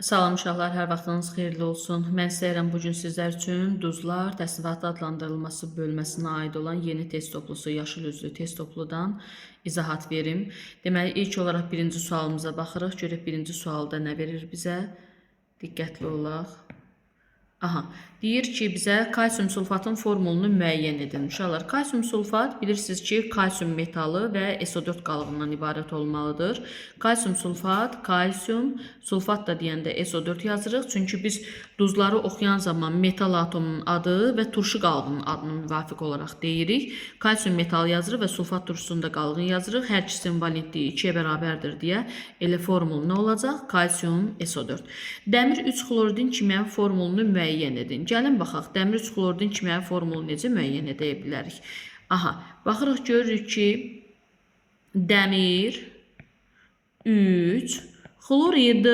Salam uşaqlar, hər vaxtınız xeyirli olsun. Mən istəyirəm bu gün sizlər üçün duzlar təsnifatı adlandırılması bölməsinə aid olan yeni test toplusu, yaşıl üzlü test topludan izahat verim. Deməli, ilk olaraq birinci sualımıza baxırıq. Görək birinci sualda nə verir bizə? Diqqətli olaq. Aha, deyir ki, bizə kalsium sulfatın formulunu müəyyən edin. Uşaqlar, kalsium sulfat bilirsiniz ki, kalsium metalı və SO4 qalığından ibarət olmalıdır. Kalsium sulfat, kalsium, sulfat da deyəndə SO4 yazırıq. Çünki biz duzları oxuyan zaman metal atomunun adı və turşu qalığının adını müvafiq olaraq deyirik. Kalsium metalı yazırıq və sulfat turşusunda da qalığını yazırıq. Hər ikisinin valentliyi 2-yə bərabərdir deyə elə formul nə olacaq? Kalsium SO4. Dəmir 3 xloridin kimyəvi formulunu müəyyən edin. Gəlin baxaq, dəmir 3 xloridin kimyəvi formulunu necə müəyyən edə bilərik? Aha, baxırıq, görürük ki, dəmir 3 xlorid,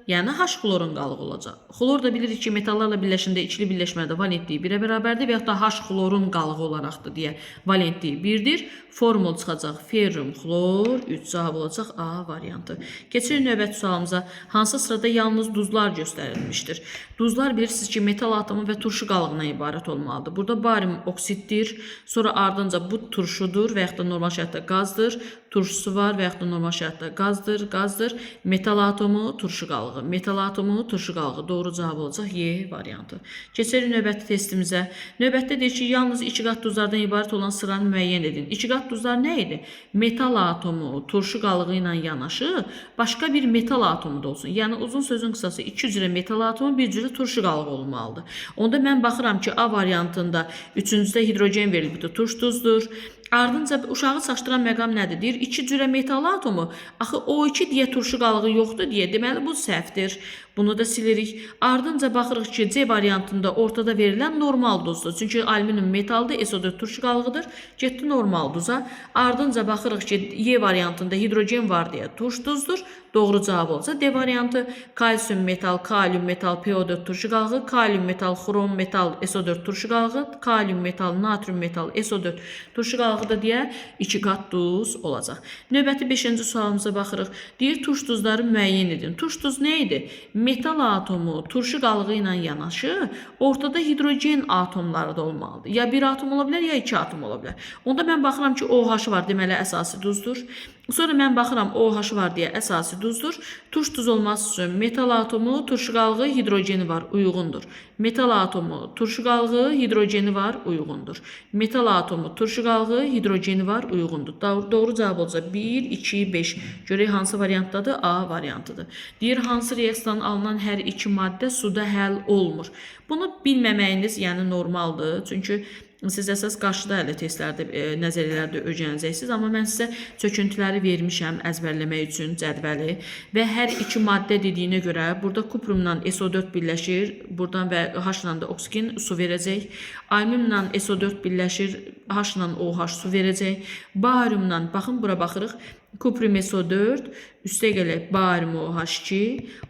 yəni H xlorun qalığı olacaq. Xlor da bilirik ki, metallarla birləşəndə ikili birləşmədə valentliyi 1-ə bərabərdir və yaxud da H xlorun qalığı olaraqdır deyə valentliyi 1-dir. Formul çıxacaq ferrum xlor 3, cavab olacaq A variantı. Keçirik növbəti sualımıza. Hansı sırada yalnız duzlar göstərilmişdir? Duzlar bilirsiniz ki, metal atomu və turşu qalığına ibarət olmalıdır. Burada barium oksiddir, sonra ardınca bu turşudur və yaxud da normal şəraitdə qazdır. Turşusu var və yaxud da normal şəraitdə qazdır, qazdır. Metal atomu, turşu qalığı. Metal atomu, turşu qalığı. Doğru cavab olacaq Y variantı. Keçirik növbəti testimizə. Növbətdə deyir ki, yalnız iki qat duzlardan ibarət olan sıranı müəyyən edin. İki qat duzlar nə idi? Metal atomu, turşu qalığı ilə yanaşı başqa bir metal atomu da olsun. Yəni uzun sözün qısası iki cürə metal atomu, bir cürə turşu qalığı olmalıdır. Onda mən baxıram ki, A variantında üçüncüdə hidrogen verilibdir, turş duzdur. Ardınca uşağı çaşdıran məqam nədir? Deyir, iki cürə metal atomu, axı O2 deyə turşu qalığı yoxdur deyə, deməli bu səhvdir. Bunu da silirik. Ardınca baxırıq ki, C variantında ortada verilən normal duzdur. Çünki alüminium metaldır, SO4 turşu qalığıdır. Getdi normal duza. Ardınca baxırıq ki, Y variantında hidrogen var deyə turş duzdur. Doğru cavab olsa D variantı kalsium metal, kalium metal, PO4 turşu qalığı, kalium metal, xrom metal, SO4 turşu qalığı, kalium metal, natrium metal, SO4 turşu qalığı da deyə iki qat duz olacaq. Növbəti 5-ci sualımıza baxırıq. Deyir, turş duzları müəyyən edin. Turş duz nə idi? Metal atomu turşu qalığı ilə yanaşı ortada hidrogen atomları da olmalıdır. Ya bir atom ola bilər, ya iki atom ola bilər. Onda mən baxıram ki, OH var, deməli əsasi duzdur. Sonra mən baxıram OH var deyə əsasi duzdur. Turş duz olması üçün metal atomu, turşu qalığı, hidrogeni var, uyğundur. Metal atomu, turşu qalığı, hidrogeni var, uyğundur. Metal atomu, turşu qalığı, hidrogeni var, uyğundur. Doğru cavab olacaq 1, 2, 5. Görək hansı variantdadır? A variantıdır. Deyir, hansı reaksiyadan alınan hər iki maddə suda həll olmur. Bunu bilməməyiniz yəni normaldır. Çünki siz əsas qarşıda hələ testlərdə, nəzəriyyələrdə öyrənəcəksiniz. Amma mən sizə çöküntüləri vermişəm əzbərləmək üçün cədvəli. Və hər iki maddə dediyinə görə burada kuprumla SO4 birləşir, buradan və H-la da oksigen su verəcək. Alüminiumla SO4 birləşir, H-la OH su verəcək. Bariumla, baxın bura baxırıq, kuprum SO4, üstə gələk barium OH2,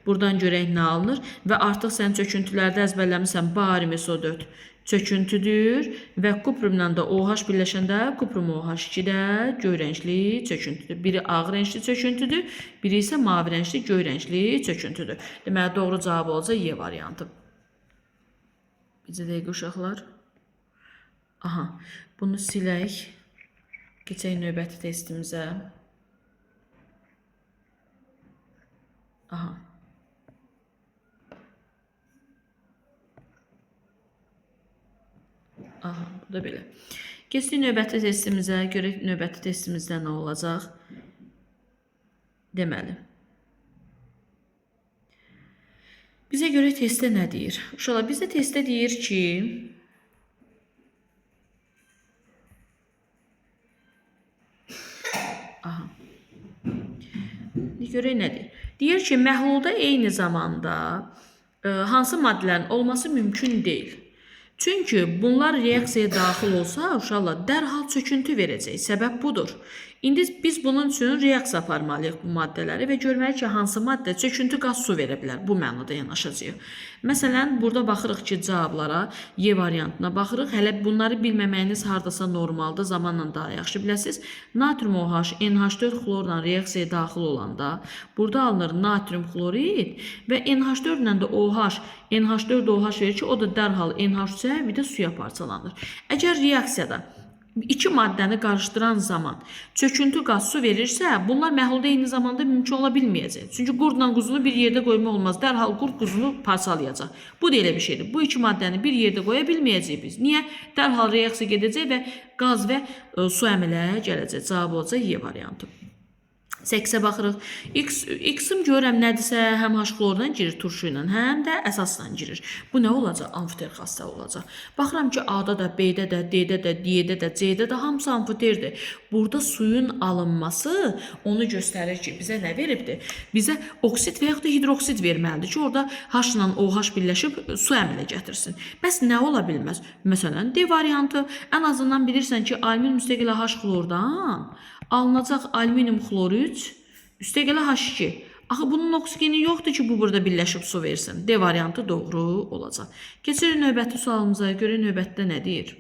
buradan görək nə alınır və artıq sən çöküntülərdə əzbərləmisən barium SO4 çöküntüdür və kuprumla da OH birləşəndə kuprum OH2 də göy rəngli çöküntüdür. Biri ağ rəngli çöküntüdür, biri isə mavi rəngli göy rəngli çöküntüdür. Deməli, doğru cavab olacaq Y variantı. Bircə dəqiqə uşaqlar. Aha, bunu silək. Keçək növbəti testimizə. Aha. Aha, bu da belə. Keçdik növbəti testimizə. Görək növbəti testimizdə nə olacaq. Deməli. Bizə görə testdə nə deyir? Uşaqlar, bizə testdə deyir ki, aha. Görək nə deyir? Deyir ki, məhlulda eyni zamanda hansı maddələrin olması mümkün deyil. Çünki bunlar reaksiyaya daxil olsa, uşaqlar dərhal çöküntü verəcək. Səbəb budur. İndi biz bunun üçün reaksiya aparmalıyıq bu maddələri və görməliyik ki, hansı maddə çöküntü qaz su verə bilər. Bu mənada yanaşacağıq. Məsələn, burada baxırıq ki, cavablara, Y variantına baxırıq. Hələ bunları bilməməyiniz hardasa normaldır, zamanla daha yaxşı biləsiniz. Natrium OH, NH4 xlorla reaksiyaya daxil olanda burada alınır natrium xlorid və NH4 ilə də OH, NH4 OH verir ki, o da dərhal NH3-ə bir də suya parçalanır. Əgər reaksiyada iki maddəni qarışdıran zaman çöküntü qaz su verirsə, bunlar məhlulda eyni zamanda mümkün ola bilməyəcək. Çünki qurdla quzunu bir yerdə qoymaq olmaz. Dərhal qurd quzunu parçalayacaq. Bu da elə bir şeydir. Bu iki maddəni bir yerdə qoya bilməyəcəyik biz. Niyə? Dərhal reaksiya gedəcək və qaz və su əmələ gələcək. Cavab olacaq Y variantı. 8-ə baxırıq. X-im görürəm nədirsə, həm H xlordan girir turşu ilə, həm də əsasla girir. Bu nə olacaq? Amfoter xassəsi olacaq. Baxıram ki, A-da da, B-də də, D-də də, D-də də, C-də də hamısı amfoterdir. Burada suyun alınması onu göstərir ki, bizə nə veribdir? Bizə oksid və yaxud da hidroksid verməlidir ki, orada H ilə OH birləşib su əmələ gətirsin. Bəs nə ola bilməz? Məsələn, D variantı. Ən azından bilirsən ki, alüminium üstəgələ H xlordan alınacaq alüminium xlor 3 üstəgələ H2. Axı bunun oksigeni yoxdur ki, bu burada birləşib su versin. D variantı doğru olacaq. Keçirik növbəti sualımıza. Görək növbətdə nə deyir?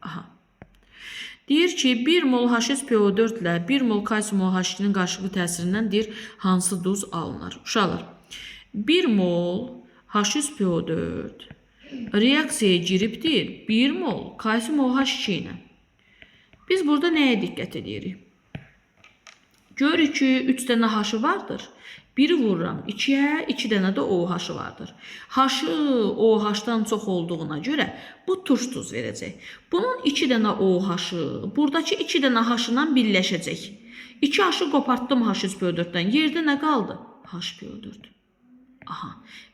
Aha. Deyir ki, 1 mol H3PO4 ilə 1 mol kalsium OH2-nin qarşılıqlı təsirindən deyir, hansı duz alınır? Uşaqlar, 1 mol H3PO4 reaksiyaya giribdir 1 mol kalsium OH2 ilə. Biz burada nəyə diqqət edirik? Görürük ki, 3 dənə H-ı vardır. Biri vururam 2-yə, 2 dənə də OH-ı vardır. H-ı OH-dan çox olduğuna görə bu turş duz verəcək. Bunun 2 dənə OH-ı buradakı 2 dənə H-la birləşəcək. 2 H-ı qopartdım H3PO4-dən. Yerdə nə qaldı? HPO4. Aha.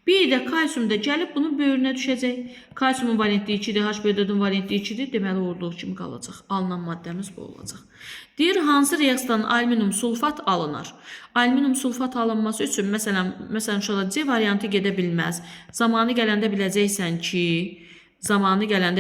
Bir də kalsium da gəlib bunun böyrünə düşəcək. Kalsiumun valentliyi 2-dir, HPO4-ün valentliyi 2-dir. Deməli, olduğu kimi qalacaq. Alınan maddəmiz bu olacaq. Deyir, hansı reaksiyadan alüminium sulfat alınar? Alüminium sulfat alınması üçün, məsələn, uşaqlar, C variantı gedə bilməz. Zamanı gələndə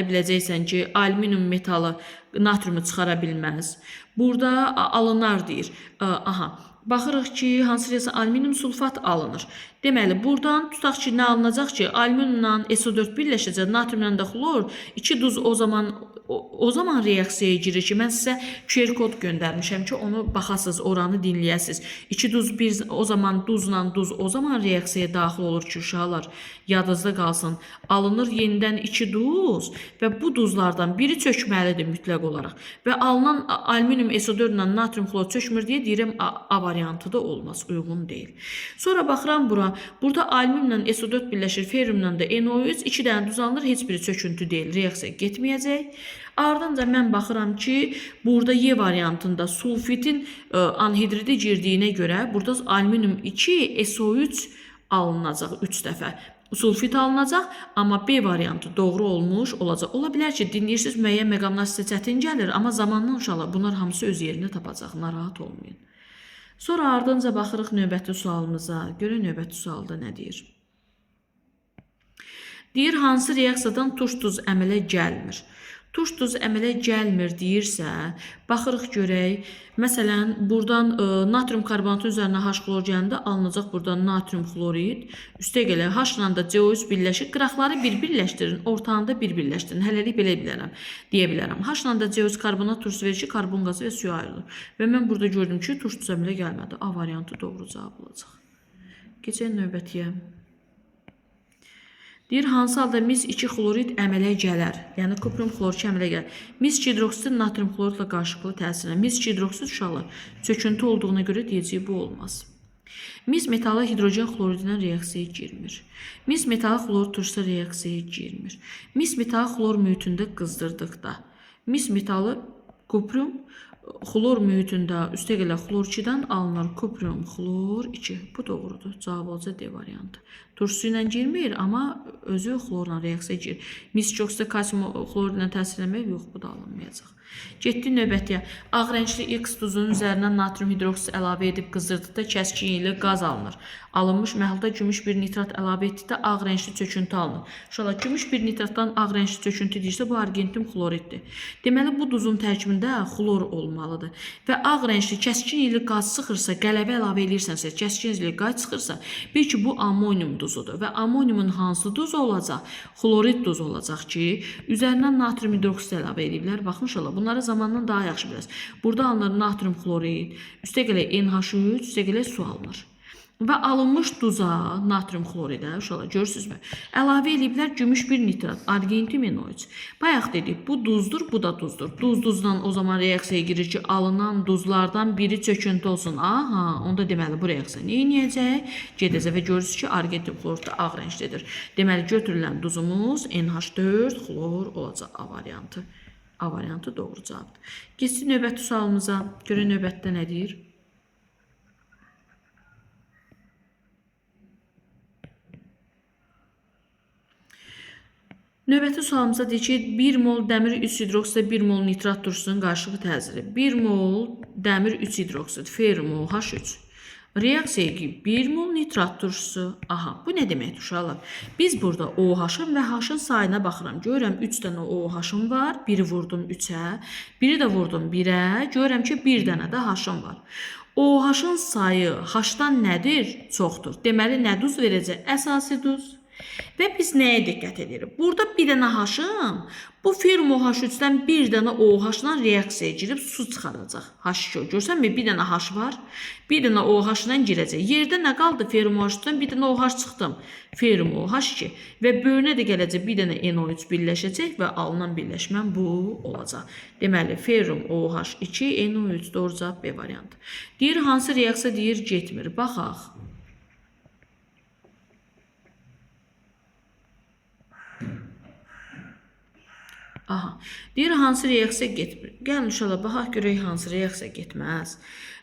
biləcəksən ki, alüminium metalı natriumu çıxara bilməz. Burada alınar deyir. Aha. Baxırıq ki, hansı reaksiya alüminium sulfat alınır. Deməli, buradan tutaq ki, nə alınacaq ki, alüminiumla SO4 birləşəcək, natriumla da xlor, 2 duz o zaman reaksiyaya girir ki, mən sizə QR kod göndərmişəm ki, onu baxasınız, oranı dinləyəsiniz. 2 duz bir, o zaman duzla duz o zaman reaksiyaya daxil olur ki, uşaqlar, yadınızda qalsın. Alınır yenidən 2 duz və bu duzlardan biri çökməlidir mütləq olaraq. Və alınan alüminium SO4 ilə natrium xlor çökmür deyə deyirəm A variantı da olmaz, uyğun deyil. Sonra baxıram bura. Burada alüminiumla SO4 birləşir, ferriumla da NO3, 2 dənə duz alınır, heç biri çöküntü deyil, reaksiya getməyəcək. Ardınca mən baxıram ki, burada Y variantında sulfitin anhidridi girdiyinə görə burada alüminium 2 SO3 alınacaq 3 dəfə. Sulfit alınacaq, amma B variantı doğru olmuş olacaq. Ola bilər ki, dinləyirsiniz, müəyyən məqamlar sizə çətin gəlir, amma zamanla uşaqlar bunlar hamısı öz yerini tapacaq, narahat olmayın. Sonra ardınca baxırıq növbəti sualımıza. Görək növbəti sualda nə deyir? Deyir, hansı reaksiyadan turş duz əmələ gəlmir? Turş duz əmələ gəlmir deyirsə, baxırıq görək. Məsələn, buradan natrium karbonatın üzərinə H xlor gələndə alınacaq buradan natrium xlorid. Üstəgələ H ilə də CO3 birləşir. Qıraqları bir birləşdirin, ortanı da bir birləşdirin. Hələlik belə bilərəm, deyə bilərəm. H ilə də CO3 karbonat turşusu verir ki, karbon qazı və suya ayrılır. Və mən burada gördüm ki, turş duz əmələ gəlmədi. A variantı doğru cavab olacaq. Keçək növbətiyə. Deyir, hansı halda mis 2 xlorid əmələ gələr? Yəni, kuprium xlor 2 əmələ gələr. Mis hidroksid natrium xloridlə qarşılıqlı təsirinə. Mis hidroksid uşaqlar çöküntü olduğuna görə deyəcək bu olmaz. Mis metalı hidrogen xloridindən reaksiyaya girmir. Mis metalı xlor turşusa reaksiyaya girmir. Mis metalı xlor mühitində qızdırdıqda mis metalı kuprium Xlor mühitində üstəgələ xlor 2-dən alınır kuprium xlor 2. Bu doğrudur. Cavab olacaq D variantı. Turşusu ilə girmir, amma özü xlorla reaksiya girir. Mis çoxsa kalsium xlorla təsir eləmək yox, bu da alınmayacaq. Getdik növbətiyə. Ağ rəngli X duzunun üzərinə natrium hidroksid əlavə edib qızdırdıqda kəskin ilə qaz alınır. Alınmış məhlulda gümüş bir nitrat əlavə etdikdə ağ rəngli çöküntü alınır. Uşaqlar, gümüş bir nitratdan ağ rəngli çöküntü deyirsə, bu argentum xloriddir. Deməli, bu duzun tərkibində xlor olmalıdır. Və ağ rəngli kəskin ilə qaz çıxırsa, qələvə əlavə eləyirsənsə, kəskin ilə qaz çıxırsa, bil ki, bu amonium duzudur. Və amoniumun hansı duzu olacaq? Xlorid duzu olacaq ki, üzərindən natrium hidroksid əlavə ediblər. Baxın uşaqlar, bunları zamandan daha yaxşı bilərsiniz. Burada alınır natrium xlorid, üstəgələ NH3, üstəgələ su alınır. Və alınmış duza, natrium xloridə, uşaqlar, görürsünüzmü? Əlavə eləyiblər gümüş bir nitrat, argentum NO3. Bayaq dedik, bu duzdur, bu da duzdur. Duz duzdan o zaman reaksiyaya girir ki, alınan duzlardan biri çöküntü olsun. Aha, onda deməli bu reaksiya nə eləyəcək? Gedəcək və görürsünüz ki, argentum xlorid də ağ rənglidir. Deməli, götürülən duzumuz NH4 xlor olacaq A variantı. A variantı doğru cavabdır. Keçdik növbəti sualımıza. Görək növbətdə nə deyir? Növbəti sualımıza deyir ki, 1 mol dəmir 3 hidroksidə 1 mol nitrat turşusunun qarşılıqlı təsiri. 1 mol dəmir 3 hidroksid, ferrum OH3. Reaksiyaya girib 1 mol nitrat turşusu. Aha, bu nə deməkdir uşaqlar? Biz burada OH-ın və H-ın sayına baxıram. Görürəm 3 dənə OH-ım var. Biri vurdum 3-ə, biri də vurdum 1-ə. Görürəm ki, 1 dənə də H-ım var. OH-ın sayı H-dan nədir? Çoxdur. Deməli, nə duz verəcək? Əsasi duz. Və biz nəyə diqqət edirik? Burada bir dənə H-ım, bu ferrum OH3-dən bir dənə OH-la reaksiyaya girib su çıxaracaq. H2O. Görsənmi? Bir dənə H var, bir dənə OH-la girəcək. Yerdə nə qaldı? Ferrum OH3-dən bir dənə OH çıxdım. Ferrum OH2. Və böyünə də gələcək bir dənə NO3 birləşəcək və alınan birləşmə bu olacaq. Deməli, ferrum OH2, NO3 doğru cavab B variantı. Deyir, hansı reaksiya deyir, getmir. Baxaq. Aha. Deyir, hansı reaksiya getmir? Gəlin uşaqlar, baxaq görək hansı reaksiya getməz.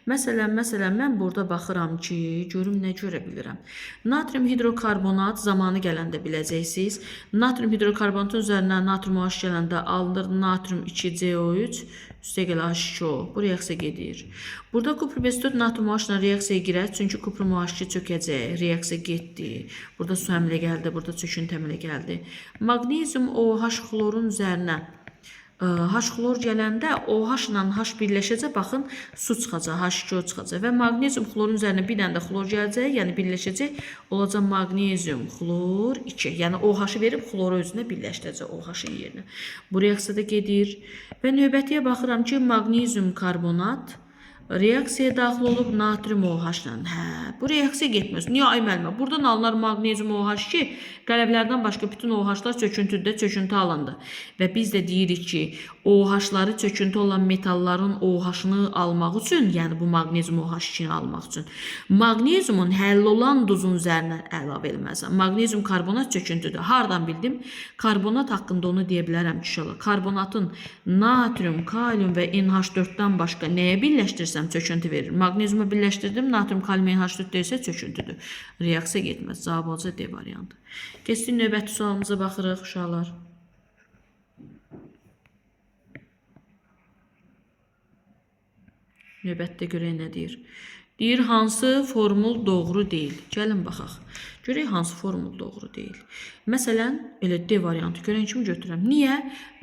Məsələn, mən burada baxıram ki, görüm nə görə bilirəm. Natrium hidrokarbonat zamanı gələndə biləcəksiniz. Natrium hidrokarbonatın üzərinə natrium OH gələndə alınır natrium 2CO3, üstəgələ H2O. Bu reaksiya gedir. Burada kuprum S4 natrium OH-la reaksiyaya girər, çünki kuprum OH2 çökəcək. Reaksiya getdi. Burada su əmələ gəldi, burada çöküntü əmələ gəldi. Maqnezium OH xlorun üzərinə H xlor gələndə OH ilə H birləşəcək, baxın, su çıxacaq, H2O çıxacaq və maqnezium xlorun üzərinə bir dənə də xlor gələcək, yəni birləşəcək, olacaq maqnezium xlor 2. Yəni OH-ı verib xloru özünə birləşdirəcək OH-ın yerinə. Bu reaksiya da gedir və növbətiyə baxıram ki, maqnezium karbonat reaksiyaya daxil olub natrium OH-la. Hə, bu reaksiya getməz. Niyə ay müəllimə? Buradan alınar maqnezium OH2, qələvlərdən başqa bütün OH-lar çöküntüdə çöküntü alındı. Və biz də deyirik ki, OH-ları çöküntü olan metalların OH-ını almaq üçün, yəni bu maqnezium OH2-ni almaq üçün, maqneziumun həll olan duzun üzərinə əlavə eləməlisən. Maqnezium karbonat çöküntüdür. Hardan bildim? Karbonat haqqında onu deyə bilərəm ki, uşaqlar, karbonatın natrium, kalium və NH4-dən başqa nəyə birləşdirsəm çöküntü verir. Maqneziumu birləşdirdim, natrium, kalium, NH4 isə çöküntüdür. Reaksiya getməz. Cavab olacaq D variantı. Keçdik növbəti sualımıza baxırıq uşaqlar. Növbətdə görək nə deyir. Deyir, hansı formul doğru deyil? Gəlin baxaq. Görək hansı formul doğru deyil. Məsələn, elə D variantı görən kimi götürürəm. Niyə?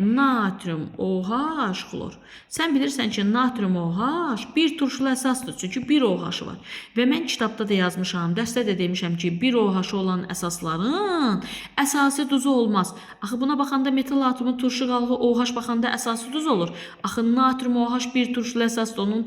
Natrium OH xlor. Sən bilirsən ki, natrium OH bir turşulu əsasdır. Çünki bir OH-ı var. Və mən kitabda da yazmışam, dərsdə də demişəm ki, bir OH-ı olan əsasların əsasi duzu olmaz. Axı buna baxanda metal atomu turşu qalığı OH baxanda əsasi duz olur. Axı natrium OH bir turşulu əsasdır, onun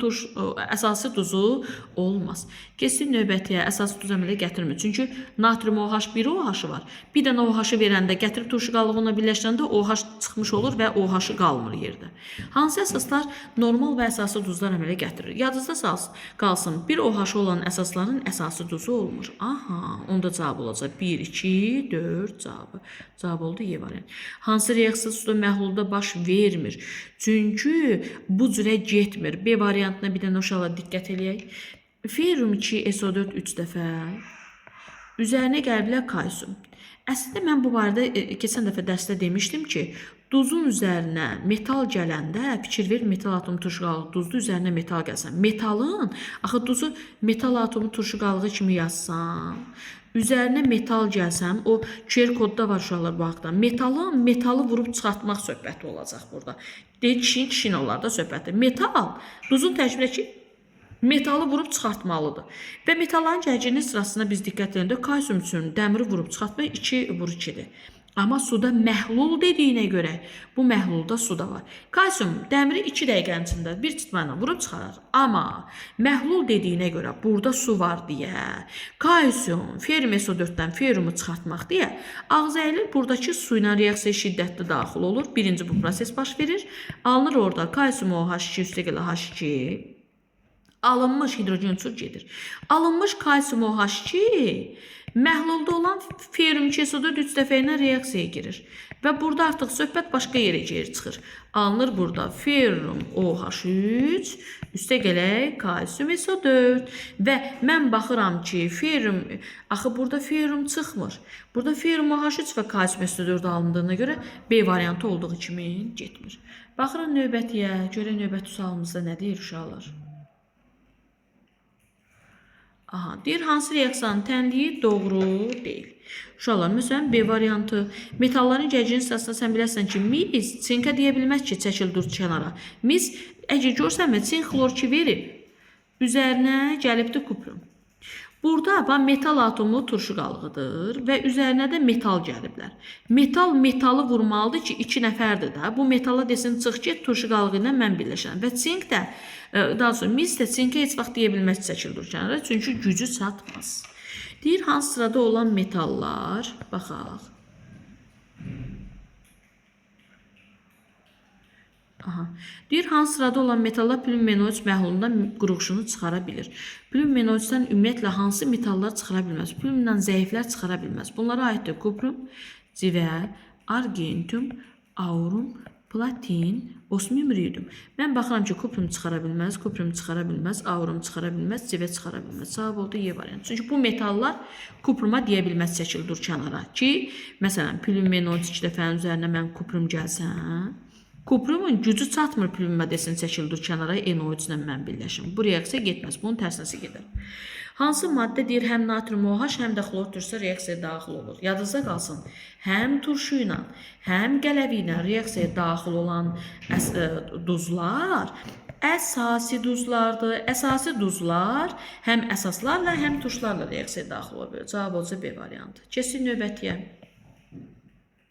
əsasi duzu olmaz. Keçsin növbətiyə, əsasi duz əmələ gətirmir. Çünki Natrium OH 1 OH-ı var. Bir dənə OH-ı verəndə, gətirib turşu qalığına birləşdirəndə OH çıxmış olur və OH-ı qalmır yerdə. Hansı əsaslar normal və əsaslı duzlar əmələ gətirir? Yadınızda qalsın. Bir OH olan əsasların əsası duzu olmur. Aha, onda cavab olacaq. 1, 2, 4 cavabı. Cavab oldu Y variantı. Hansı reaksiya suda məhlulda baş vermir? Çünki bu cürə getmir. B variantına bir dənə uşaqlar diqqət eləyək. Ferrum 2 SO4 3 dəfə. Üzərinə gəliblər kalsium. Əslində mən bu barədə keçən dəfə dərsdə demişdim ki, duzun üzərinə metal gələndə, fikir ver, metal atomu turşu qalığı duzlu üzərinə metal gəlsən. Metalın, axı duzu metal atomu turşu qalığı kimi yazsam, üzərinə metal gəlsəm, o QR kodda var uşaqlar bu haqda. Metalın metalı vurub çıxartmaq söhbəti olacaq burada. Deyir kişinin olar da söhbəti. Metal duzun tərkibindəki metalı vurub çıxartmalıdır. Və metalların gələcəyinin sırasına biz diqqət edəndə kalsium üçün dəmiri vurub çıxartmaq 2 vur 2-dir. Amma suda məhlul dediyinə görə bu məhlulda su da var. Kalsium dəmiri 2 dəqiqənin içində bir cıtma ilə vurub çıxarar. Amma məhlul dediyinə görə burada su var deyə kalsium ferrum SO4-dən ferrumu çıxartmaq deyə ağzı əyilir, buradakı su ilə reaksiya şiddətli daxil olur. Birinci bu proses baş verir. Alınır orada kalsium OH2 üstəgələ H2 alınmış hidrogen uçur gedir. Alınmış kalsium OH2 məhlulda olan ferrum 2 SO4 3 dəfə ilə reaksiyaya girir. Və burada artıq söhbət başqa yerə geri çıxır. Alınır burada ferrum OH3 üstə gələk kalsium SO4 və mən baxıram ki, ferrum axı burada ferrum çıxmır. Burada ferrum OH3 və kalsium SO4 alındığına görə B variantı olduğu kimi getmir. Baxıram növbətiyə, görək növbəti sualımızda nə deyir uşaqlar. Aha, deyir hansı reaksiyanın tənliyi doğru deyil. Uşaqlar, məsələn, B variantı. Metalların gələcəyinin sırasında sən bilərsən ki, mis sinkə deyə bilməz ki, çəkil dur kənara. Mis, əgər görsənmi, sink xlor 2 verib, üzərinə gəlibdir kuprum. Burada bax, metal atomu turşu qalığıdır və üzərinə də metal gəliblər. Metal metalı vurmalıdır ki, 2 nəfərdir də. Bu metala desin çıx get turşu qalığı ilə mən birləşirəm. Və sink də, daha sonra mis də sinkə heç vaxt deyə bilməz çəkil dur kənara, çünki gücü çatmaz. Deyir hansı sırada olan metallar, baxaq. Aha. Deyir, hansı sırada olan metallar plüm-MnO3 məhlulundan qurğuşunu çıxara bilir. Plüm-MnO3-dən ümumiyyətlə hansı metallar çıxara bilməz? Plümdən zəiflər çıxara bilməz. Bunlara aiddir kuprum, civə, argentum, aurum, platin, osmium, iridium. Mən baxıram ki, kuprum çıxara bilməz, kuprum çıxara bilməz, aurum çıxara bilməz, civə çıxara bilməz. Cavab oldu Y variantı. Çünki bu metallar kupruma deyə bilməz çəkil dur kənara ki, məsələn, plüm-MnO3 2 dəfənin üzərinə mən kuprum gəlsəm, kuprumun gücü çatmır plümə desin çəkil dur kənara NO3 ilə mən birləşim. Bu reaksiya getməz. Bunun tərsinəsi gedər. Hansı maddə deyir həm natrium OH, həm də xlor turşusu reaksiyaya daxil olur? Yadınızda qalsın. Həm turşu ilə, həm qələvi ilə reaksiyaya daxil olan duzlar əsasi duzlardır. Əsasi duzlar həm əsaslarla, həm turşularla reaksiyaya daxil ola bilər. Cavab olacaq B variantı. Keçdik növbətiyə.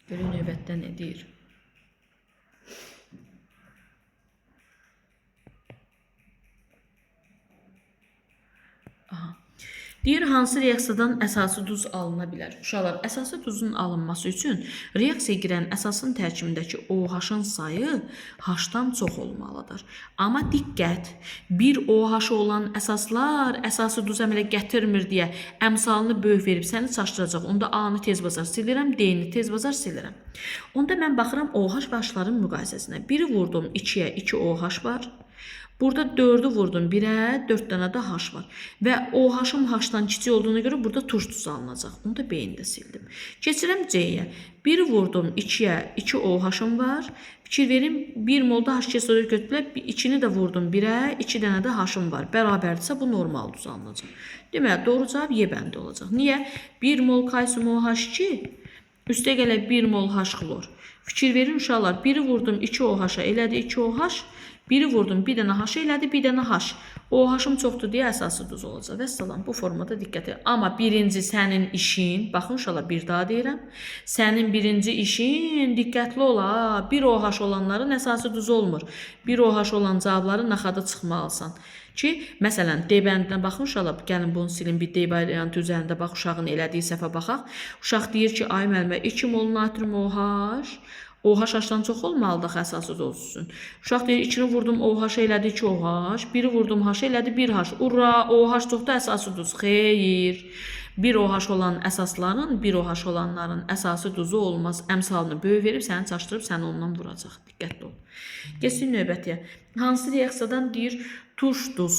Görək növbətdə nə deyir? Aha. Deyir, hansı reaksiyadan əsası duz alına bilər? Uşaqlar, əsası duzun alınması üçün reaksiyaya girən əsasın tərkibindəki OH-ın sayı H-dan çox olmalıdır. Amma diqqət, bir OH olan əsaslar əsası duz əmələ gətirmir deyə əmsalını böyük verib səni çaşdıracaq. Onda A-nı tez bazar silirəm, D-ni tez bazar silirəm. Onda mən baxıram OH və H-ların müqayisəsinə. Biri vurdum 2-yə, 2 OH var. Burada 4-ü vurdum 1-ə, 4 dənə də H var. Və OH-ım H-dan kiçik olduğuna görə burada turş duzu alınacaq. Onu da B-ni də sildim. Keçirəm C-yə. 1-i vurdum 2-yə, 2 OH-ım var. Fikir verin, 1 molda H2SO4 götürüblər. 2-ni də vurdum 1-ə, 2 dənə də H-ım var. Bərabərdirsə bu normal duz alınacaq. Deməli, doğru cavab Y bəndi olacaq. Niyə? 1 mol kalsium OH2, üstə gələ 1 mol H xlor. Fikir verin uşaqlar, 1-i vurdum 2 OH-a, elədi 2 OH. 1-i vurdum, bir dənə H elədi, bir dənə H. OH-ım çoxdur deyə əsası duz olacaq. Vəssalam, bu formada diqqət edin. Amma birinci sənin işin, baxın uşaqlar, bir daha deyirəm. Sənin birinci işin, diqqətli ol ha. Bir OH olanların əsası duz olmur. Bir OH olan cavabları naxada çıxmalısan. Ki, məsələn, D bəndinə baxın uşaqlar, gəlin bunu silin, bir D variantı üzərində bax, uşağın elədiyi səhvə baxaq. Uşaq deyir ki, ay müəllimə, 2 mol natrium OH, OH H-dan çox olmalıdır axı əsası duz üçün. Uşaq deyir, 2-ni vurdum OH elədi 2 OH, 1-i vurdum H elədi 1 H. Ura, OH çoxdur əsası duz. Xeyr. 1 OH olan əsasların, 1 OH olanların əsası duzu olmaz. Əmsalını böyük verib səni çaşdırıb səni ondan vuracaq. Diqqətli ol. Keçsin növbətiyə. Hansı reaksiyadan deyir turş duz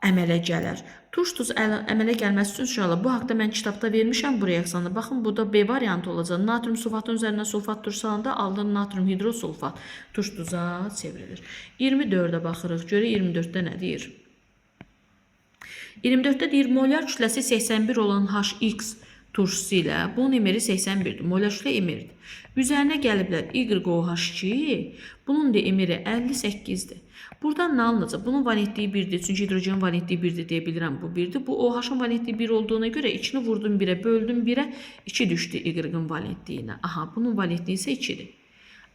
əmələ gələr? Turş duz əmələ gəlməsi üçün uşaqlar, bu haqda mən kitabda vermişəm bu reaksiyanı. Baxın, burada B variantı olacaq. Natrium sulfatın üzərinə sulfat turşu salanda alınır natrium hidrosulfat. Turş duza çevrilir. 24-ə baxırıq. Görək 24-də nə deyir? 24-də deyir, molyar kütləsi 81 olan HX turşusu ilə bunun emeri 81-dir. Molyar kütlə emeridir. Üzərinə gəliblər YOH2, bunun da emeri 58-dir. Buradan nə alınacaq? Bunun valentliyi 1-dir. Çünki hidrogen valentliyi 1-dir deyə bilirəm, bu 1-dir. Bu OH-ın valentliyi 1 olduğuna görə 2-ni vurdum 1-ə, böldüm 1-ə, 2 düşdü Y-ın valentliyinə. Aha, bunun valentliyi isə 2-dir.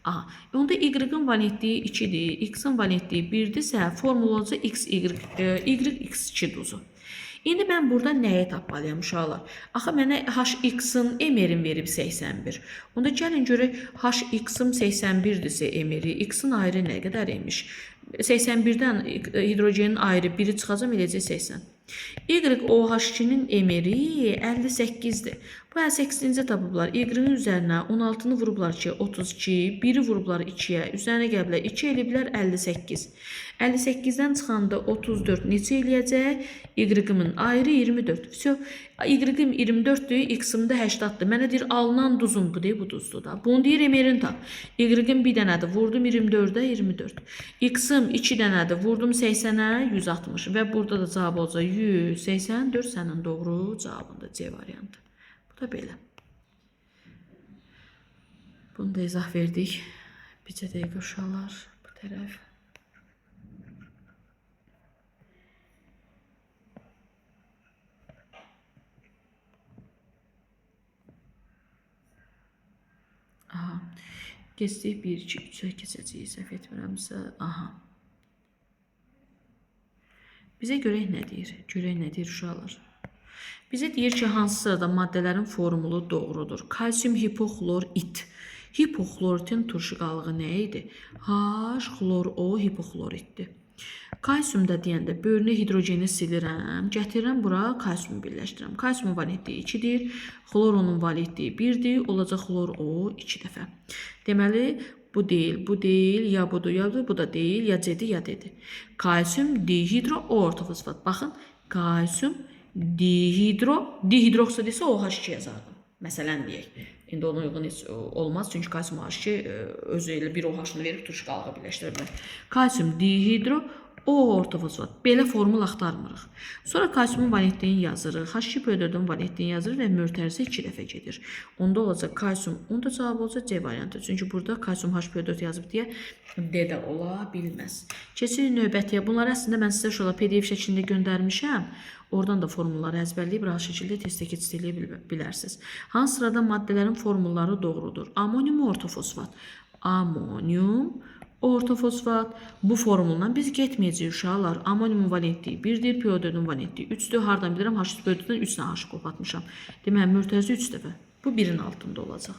Aha, onda Y-ın valentliyi 2-dir, X-in valentliyi 1-dirsə, formul olacaq X, Y, Y, X2 duzu. İndi mən burada nəyi tapmalıyam uşaqlar? Axı mənə HX-in emerin verib 81. Onda gəlin görək HX-im 81-dirsə emeri, X-in ayrı nə qədər imiş? 81-dən hidrogenin ayrı 1-i çıxacam, eləyəcək 80. YOH2-nin emeri 58-dir. Bu 58-i necə tapıblar? Y-ın üzərinə 16-nı vurublar ki, 32, 1-i vurublar 2-yə, üzərinə gəliblər 2 eləyiblər 58. 58-dən çıxanda 34 neçə eləyəcək? Y-ımın ayrı 24. Vso, Y-ım 24-dür, X-im də 80-dır. Mənə deyir, alınan duzum bu deyir, bu duzdur da. Bunu deyir, emerin tap. Y-ım bir dənədir, vurdum 24-ə 24. X-im 2 dənədir, vurdum 80-ə 160. Və burada da cavab olacaq 184 sənin doğru cavabındır, C variantı. Bu da belə. Bunu da izah verdik. Bircə dəqiqə uşaqlar, bu tərəf. Aha. Keçdik 1, 2, 3-ə keçəcəyik, səhv etmirəmsə. Aha. Bizə görək nə deyir? Görək nə deyir uşaqlar? Bizə deyir ki, hansı sırada maddələrin formulu doğrudur? Kalsium hipoxlorit. Hipoxloritin turşu qalığı nə idi? H xlor O hipoxloritdir. Kalsiumda deyəndə böyrünə hidrogeni silirəm, gətirirəm bura kalsiumu birləşdirirəm. Kalsiumun valentliyi 2-dir, xloronun valentliyi 1-dir, olacaq xlor O 2 dəfə. Deməli, bu deyil, bu deyil, ya budur, ya budur, bu da deyil, ya C-dir, ya D-dir. Kalsium dihidro O ortofosfat. Baxın, kalsium dihidro, dihidroksid isə OH2 yazardım. Məsələn deyək. İndi ona uyğun heç olmaz. Çünki kalsium OH2 özü elə bir OH-ını verib turşu qalığı birləşdirə bilər. Kalsium dihidro O ortofosfat. Belə formul axtarmırıq. Sonra kalsiumun valentliyini yazırıq. H2PO4-ün valentliyini yazırıq və mötərizə 2 dəfə gedir. Onda olacaq kalsium, onda cavab olacaq C variantı. Çünki burada kalsium HPO4 yazıb deyə D də ola bilməz. Keçirik növbətiyə. Bunları əslində mən sizə şöyle PDF şəklində göndərmişəm. Oradan da formulları əzbərləyib rahat şəkildə testə keçid eləyə bilərsiniz. Hansı sırada maddələrin formulları doğrudur? Amonium ortofosfat. Amonium ortofosfat. Bu formulla biz getməyəcəyik uşaqlar. Amoniumun valentliyi 1-dir, PO4-ün valentliyi 3-dür. Hardan bilirəm? H3PO4-dən 3 dənə H qopatmışam. Deməli, mötərizə 3 dəfə. Bu 1-in altında olacaq.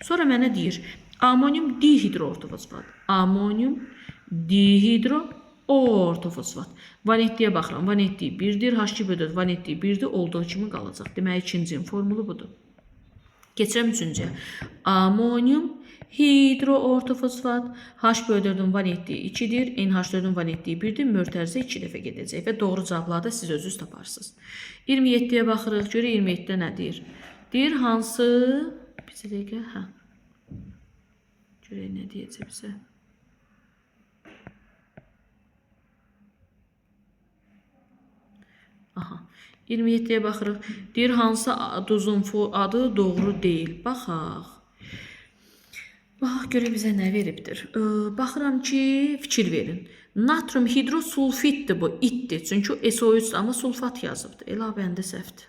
Sonra mənə deyir, amonium dihidroortofosfat. Amonium dihidro ortofosfat. Valentliyə baxıram. Valentliyi 1-dir, H2PO4 valentliyi 1-dir, olduğu kimi qalacaq. Deməli, ikincinin formulu budur. Keçirəm üçüncüyə. Amonium hidroortofosfat. HPO4-ün valentliyi 2-dir, NH4-ün valentliyi 1-dir. Mötərizə 2 dəfə gedəcək və doğru cavabları da siz özünüz taparsınız. 27-yə baxırıq. Görək 27-də nə deyir? Deyir hansı? Bir dəqiqə, hə. Görək nə deyəcək bizə. Aha. 27-yə baxırıq. Deyir hansı duzun adı doğru deyil. Baxaq. Baxaq görək bizə nə veribdir. Baxıram ki, fikir verin. Natrium hidrosulfitdir bu, itdir. Çünki SO3-dür, amma sulfat yazıbdır. Elə bəndə səhvdir.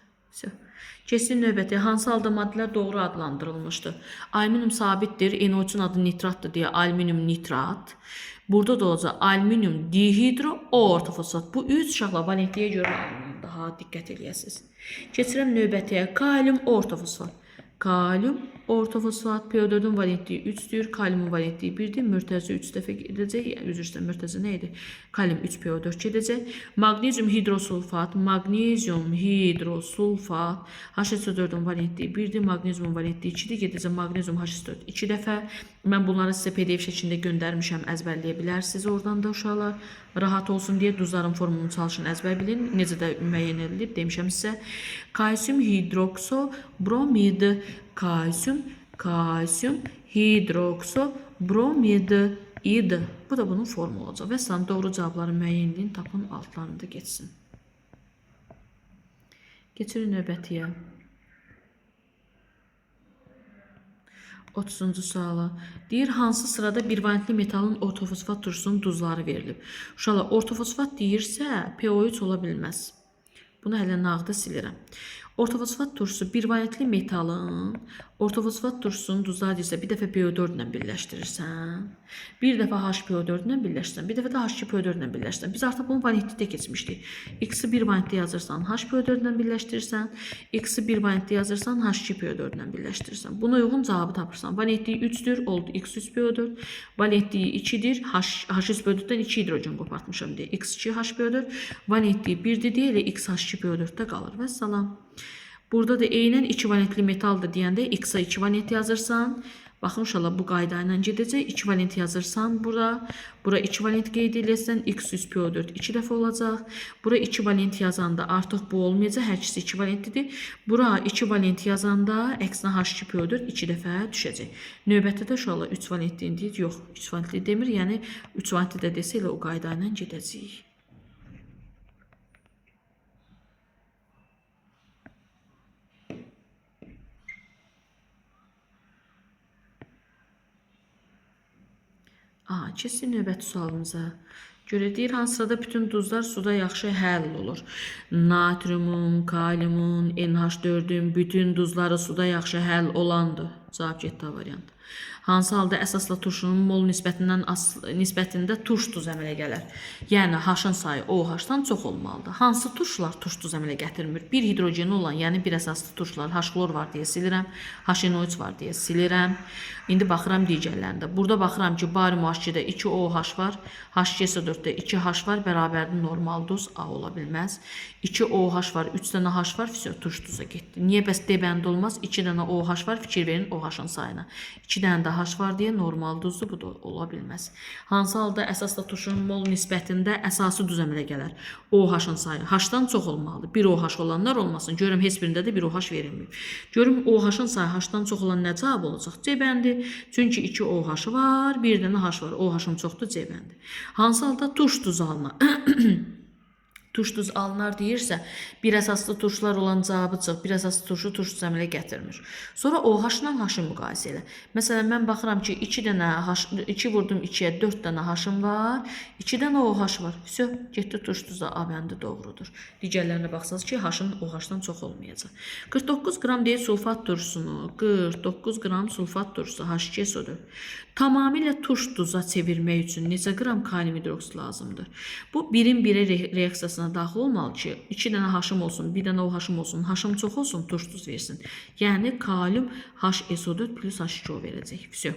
Keçsin növbəti. Hansı halda maddələr doğru adlandırılmışdır? Alüminium sabitdir. NO3-ün adı nitratdır deyə alüminium nitrat. Burada da olacaq alüminium dihidro O ortofosfat. Bu 3 uşaqlar valentliyə görə alınmalıdır. Daha diqqət eləyəsiniz. Keçirəm növbətiyə. Kalium ortofosfat. Kalium ortofosfat PO4-ün valentliyi 3-dür, kaliumun valentliyi 1-dir. Mörtəzi 3 dəfə gedəcək. Yəni, üzr istəyirəm, mörtəzi nə idi? Kalium 3 PO4 gedəcək. Maqnezium hidrosulfat, maqnezium hidrosulfat HSO4-ün valentliyi 1-dir, maqneziumun valentliyi 2-dir. Gedəcək maqnezium HSO4 2 dəfə. Mən bunları sizə PDF şəklində göndərmişəm, əzbərləyə bilərsiniz oradan da uşaqlar. Rahat olsun deyə duzların formulunu çalışın, əzbər bilin. Necə də müəyyən edilib demişəm sizə. Kalsium hidrokso bromid, kalsium, kalsium hidrokso bromid id. Bu da bunun formulu olacaq. Və sən doğru cavabları müəyyən edin, tapın, altlarında geçsin. Keçirik növbətiyə. 30-cu suala. Deyir, hansı sırada bir valentli metalın ortofosfat turşusunun duzları verilib? Uşaqlar, ortofosfat deyirsə, PO3 ola bilməz. Bunu hələ nağda silirəm. Ortofosfat turşusu bir valentli metalın ortofosfat turşusunun duzları deyirsə, bir dəfə PO4 ilə birləşdirirsən, bir dəfə HPO4 ilə birləşdirirsən, bir dəfə də H2PO4 ilə birləşdirirsən. Biz artıq bunu valentlikdə keçmişdik. X-i bir valentli yazırsan, HPO4 ilə birləşdirirsən, X-i bir valentli yazırsan, H2PO4 ilə birləşdirirsən. Buna uyğun cavabı tapırsan. Valentliyi 3-dür, oldu X3PO4. Valentliyi 2-dir, H3PO4-dən 2 hidrogen qopartmışam deyə. X2 HPO4. Valentliyi 1-dir deyə elə X H2PO4-də qalır. Vəssalam. Burada da eynən 2 valentli metaldır deyəndə X-a 2 valent yazırsan. Baxın uşaqlar bu qayda ilə gedəcək. 2 valent yazırsan bura. Bura 2 valent qeyd eləyəsən X3PO4 2 dəfə olacaq. Bura 2 valent yazanda artıq bu olmayacaq. Hər ikisi 2 valentlidir. Bura 2 valent yazanda əksinə H2PO4 2 dəfə düşəcək. Növbətdə də uşaqlar 3 valentliyini deyir. Yox, 3 valentli demir. Yəni 3 valentli də desə elə o qayda ilə gedəcəyik. Aha, keçsin növbəti sualımıza. Görə deyir, hansı sırada bütün duzlar suda yaxşı həll olur? Natriumun, kaliumun, NH4-ün bütün duzları suda yaxşı həll olandır. Cavab getdi A variantı. Hansı halda əsasla turşunun mol nisbətində turş duz əmələ gələr? Yəni H-ın sayı OH-dan çox olmalıdır. Hansı turşular turş duz əmələ gətirmir? Bir hidrogeni olan, yəni bir əsaslı turşular H-xlor var deyə silirəm, HNO3 var deyə silirəm. İndi baxıram digərlərində. Burada baxıram ki, barium H2-də 2 OH var, H2SO4-də 2 H var, bərabərdir normal duz A ola bilməz. 2 OH var, 3 dənə H var, vəsə turş duza getdi. Niyə bəs D bəndi olmaz? 2 dənə OH var, fikir verin OH-ın sayına. 2 dənə də H var deyə normal duzdur, bu da ola bilməz. Hansı halda əsasla turşunun mol nisbətində əsası duz əmələ gələr? OH-ın sayı H-dan çox olmalıdır. 1 OH olanlar olmasın. Görüm heç birində də 1 OH verilməyib. Görüm OH-ın sayı H-dan çox olan nə cavab olacaq? C bəndi. Çünki 2 OH var, bir dənə H var. OH-ım çoxdur, C bəndi. Hansı halda turş duzu alınar? Turş duz alınar deyirsə, bir əsaslı turşular olan cavabı çıx, bir əsaslı turşu turş duz əmələ gətirmir. Sonra OH-la H-ı müqayisə elə. Məsələn, mən baxıram ki, 2 dənə H, 2 vurdum 2-yə, 4 dənə H-ım var, 2 dənə OH var. Vəsə, getdi turş duza, A bəndi doğrudur. Digərlərinə baxsanız ki, H-ın OH-dan çox olmayacaq. 49 qram deyir sulfat turşusunu, 49 qram sulfat turşusu H2SO4. Tamamilə turş duza çevirmək üçün neçə qram kalium hidroksid lazımdır? Bu birin birə reaksiyasına daxil olmalı ki, 2 dənə H-ım olsun, 1 dənə OH-ım olsun, H-ım çox olsun, turş duz versin. Yəni kalium HSO4 plus H2O verəcək. Vəsə.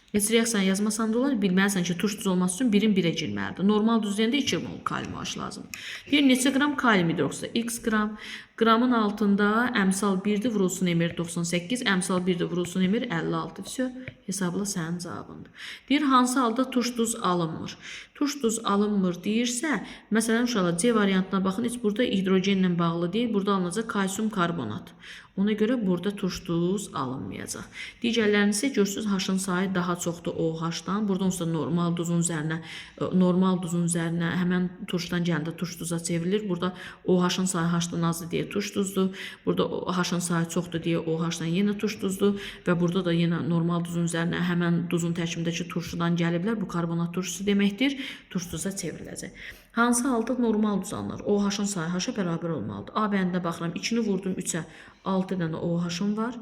Heç reaksiyanı yazmasan da olar, bilməlisən ki, turş duz olması üçün birin birə girməlidir. Normal duz deyəndə 2 mol kalium OH lazımdır. Deyir, neçə qram kalium hidroksid? X qram. Qramın altında əmsal 1-dir, vurulsun emir 98, əmsal 1-dir, vurulsun emir 56. Vəsə, hesabla sənin cavabındır. Deyir, hansı halda turş duz alınmır? Turş duz alınmır deyirsə, məsələn, uşaqlar C variantına baxın, heç burada hidrogenlə bağlı deyil, burada alınacaq kalsium karbonat. Ona görə burada turş duz alınmayacaq. Digərlərini isə görürsünüz, H-ın sayı daha çoxdur OH-dan. Burada onsuz da normal duzun üzərinə həmən turşdan gələndə turş duza çevrilir. Burada OH-ın sayı H-dan azdır deyə turş duzdur. Burada H-ın sayı çoxdur deyə OH-dan yenə turş duzdur və burada da yenə normal duzun üzərinə həmən duzun tərkibindəki turşudan gəliblər. Bu karbonat turşusu deməkdir. Turş duza çevriləcək. Hansı halda normal duz alınır? OH-ın sayı H-a bərabər olmalıdır. A bəndinə baxıram. 2-ni vurdum 3-ə, 6 dənə OH-ım var.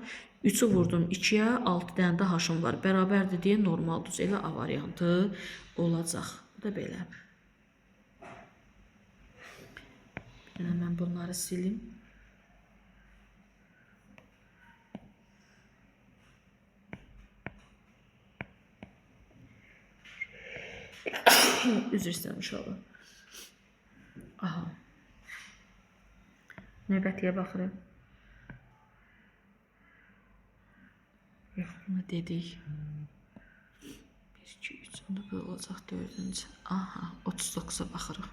3-ü vurdum 2-yə, 6 dənə də H-ım var. Bərabərdir deyə normal duz elə A variantı olacaq. Bu da belə. Bir dənə mən bunları silim. Üzr istəyirəm uşaqlar. Aha. Növbətiyə baxırıq. Yox, bunu dedik. 1, 2, 3, onda bu olacaq 4-cü. Aha, 39-a baxırıq.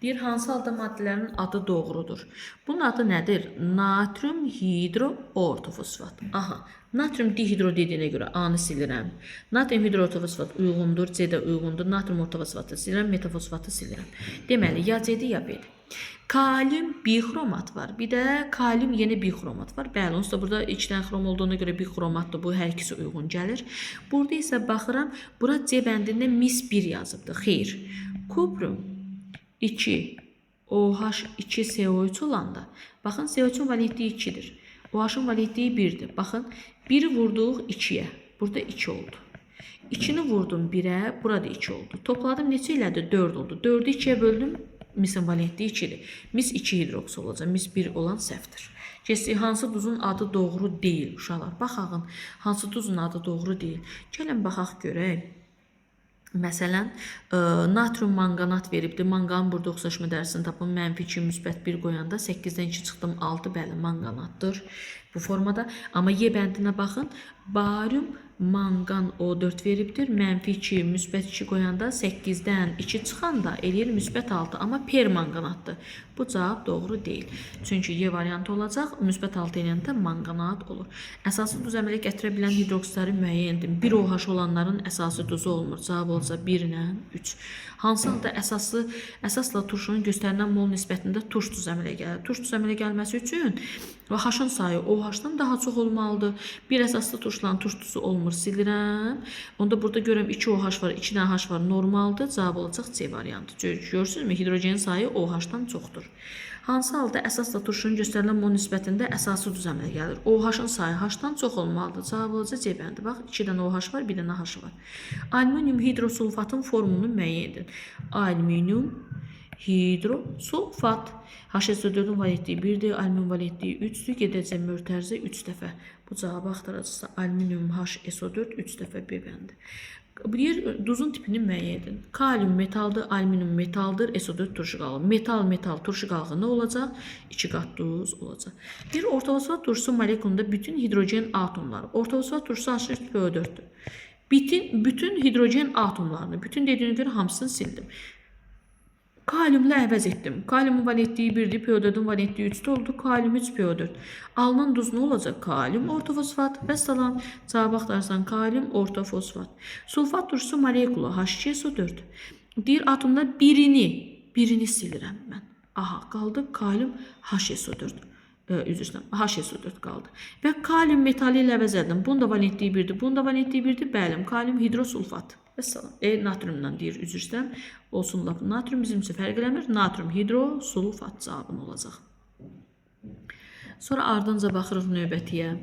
Deyir, hansı halda maddələrin adı doğrudur? Bunun adı nədir? Natrium hidroortofosfat. Aha, natrium dihidro dediyinə görə A-nı silirəm. Natrium hidroortofosfat uyğundur, C də uyğundur. Natrium ortofosfatı silirəm, metafosfatı silirəm. Deməli, ya C-dir, ya B-dir. Kalium bixromat var. Bir də kalium yenə bixromat var. Bəli, onsuz da burada 2 dənə xrom olduğuna görə bixromatdır. Bu hər ikisi uyğun gəlir. Burada isə baxıram, bura C bəndində mis 1 yazıbdır. Xeyr. Kuprum 2 OH2 CO3 olanda, baxın CO3-ün valentliyi 2-dir. OH-ın valentliyi 1-dir. Baxın, 1-i vurduq 2-yə. Burada 2 oldu. 2-ni vurdum 1-ə, burada 2 oldu. Topladım neçə elədi? 4 oldu. 4-ü 2-yə böldüm, misin valentliyi 2-dir. Mis 2 hidroks olacaq. Mis 1 olan səhvdir. Keçdik, hansı duzun adı doğru deyil uşaqlar. Baxağın, hansı duzun adı doğru deyil. Gəlin baxaq görək. Məsələn, natrium manqanat veribdir. Manqanın burada oxşaşma dərəcəsini tapın. Mənfi 2, müsbət 1 qoyanda 8-dən 2 çıxdım, 6, bəli, manqanatdır bu formada. Amma Y bəndinə baxın. Barium manqan O4 veribdir. Mənfi 2, müsbət 2 qoyanda 8-dən 2 çıxanda eləyir müsbət 6, amma permanqanatdır. Bu cavab doğru deyil. Çünki Y variantı olacaq. Müsbət 6 eləyəndə manqanat olur. Əsaslı duz əmələ gətirə bilən hidroksidləri müəyyən edin. 1 OH olanların əsası duzu olmur. Cavab olacaq 1 ilə 3. Hansı halda əsasla turşunun göstərilən mol nisbətində turş duz əmələ gəlir? Turş duz əmələ gəlməsi üçün H-ın sayı OH-dan daha çox olmalıdır. Bir əsaslı turşulan turş duzu olmur, silirəm. Onda burada görürəm 2 OH var, 2 dənə H var, normaldır. Cavab olacaq C variantı. Görürsünüzmü? Hidrogenin sayı OH-dan çoxdur. Hansı halda əsasla turşunun göstərilən mol nisbətində əsaslı duz əmələ gəlir? OH-ın sayı H-dan çox olmalıdır. Cavab olacaq C bəndi. Bax, 2 dənə OH var, 1 dənə H var. Alüminium hidrosulfatın formulunu müəyyən edin. Alüminium hidrosulfat. HSO4-ün valentliyi 1-dir, alüminium valentliyi 3-dür. Gedəcəm mötərizə 3 dəfə. Bu cavabı axtaracaqsa alüminium HSO4 3 dəfə B bəndi. Deyir, duzun tipini müəyyən edin. Kalium metaldır, alüminium metaldır, SO4 turşu qalığı. Metal, metal, turşu qalığı nə olacaq? 2 qat duz olacaq. Deyir, ortofosfat turşusu molekulunda bütün hidrogen atomları. Ortofosfat turşusu H3PO4-dür. Bütün hidrogen atomlarını, bütün dediyinə görə hamısını sildim. Kaliumla əvəz etdim. Kaliumun valentliyi 1-dir, PO4-ün valentliyi 3-dür oldu. Kalium 3 PO4. Alınan duz nə olacaq? Kalium ortofosfat. Vəssalam. Cavab axtarsan kalium ortofosfat. Sulfat turşusu molekulu H2SO4. Deyir atomda birini silirəm mən. Aha, qaldı kalium HSO4. Üzr istəyirəm, HSO4 qaldı. Və kalium metali ilə əvəz edim. Bunun da valentliyi 1-dir, bunun da valentliyi 1-dir. Bəli, kalium hidrosulfat. Vəssalam. Natriumdan deyir, üzr istəyirəm. Olsun lap natrium bizim üçün fərq eləmir. Natrium hidrosulfat cavabın olacaq. Sonra ardınca baxırıq növbətiyə.